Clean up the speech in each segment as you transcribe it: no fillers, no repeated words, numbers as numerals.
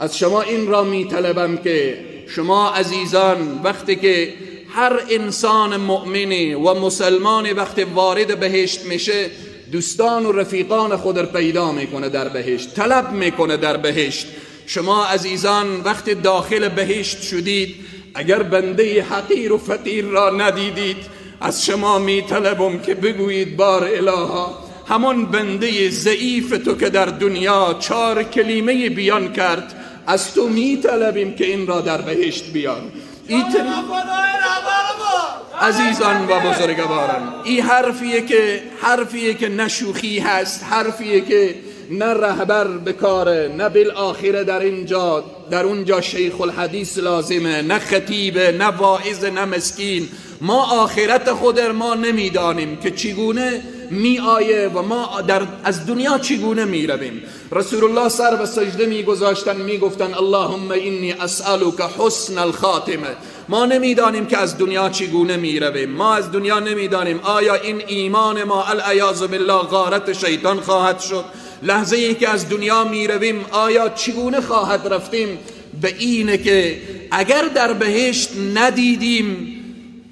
از شما این را میطلبم که شما عزیزان وقتی که هر انسان مؤمنی و مسلمانی وقتی وارد بهشت میشه، دوستان و رفیقان خود را پیدا میکنه در بهشت، طلب میکنه در بهشت. شما عزیزان وقتی داخل بهشت شدید، اگر بنده حقیر و فقیر را ندیدید، از شما میطلبم که بگویید بار الها، همان بنده ضعیف تو که در دنیا 4 کلمه بیان کرد، از تو میطلبیم که این را در بهشت بیار. عزیزان و بزرگواران، این حرفیه که نه شوخی هست، حرفیه که نه رهبر بکاره، نه بالآخره در اینجا در اونجا شیخ الحدیث لازمه، نه خطیبه، نه واعظ، نه مسکین. ما آخرت خود ما نمیدانیم که چگونه می آیه و ما از دنیا چگونه می رویم. رسول الله سر به سجده می گذاشتن، می گفتن اللهم انی اسألک حسن الخاتمه. ما نمیدانیم که از دنیا چگونه می رویم، ما از دنیا نمیدانیم آیا این ایمان ما العیاذ بالله غارت شیطان خواهد شد. لحظه ای که از دنیا می رویم آیا چگونه خواهد رفتیم. به اینه که اگر در بهشت ندیدیم،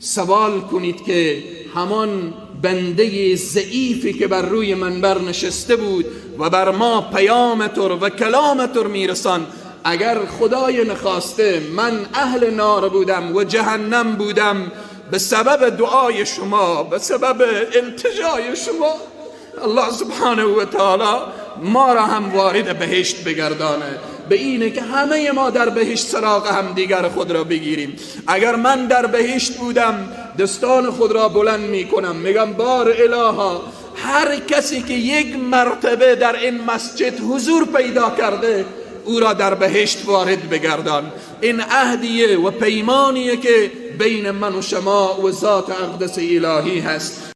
سوال کنید که همان بنده ضعیفی که بر روی منبر نشسته بود و بر ما پیام تو و کلام تو میرسان، اگر خدای نخواسته من اهل نار بودم و جهنم بودم، به سبب دعای شما، به سبب التجای شما، الله سبحانه و تعالی ما را هم وارد بهشت بگردانه. به اینه که همه ما در بهشت سراغ هم دیگر خود را بگیریم. اگر من در بهشت بودم، دستان خود را بلند میکنم، میگم بار الها، هر کسی که یک مرتبه در این مسجد حضور پیدا کرده، او را در بهشت وارد بگردان. این عهدیه و پیمانیه که بین من و شما و ذات اقدس الهی هست.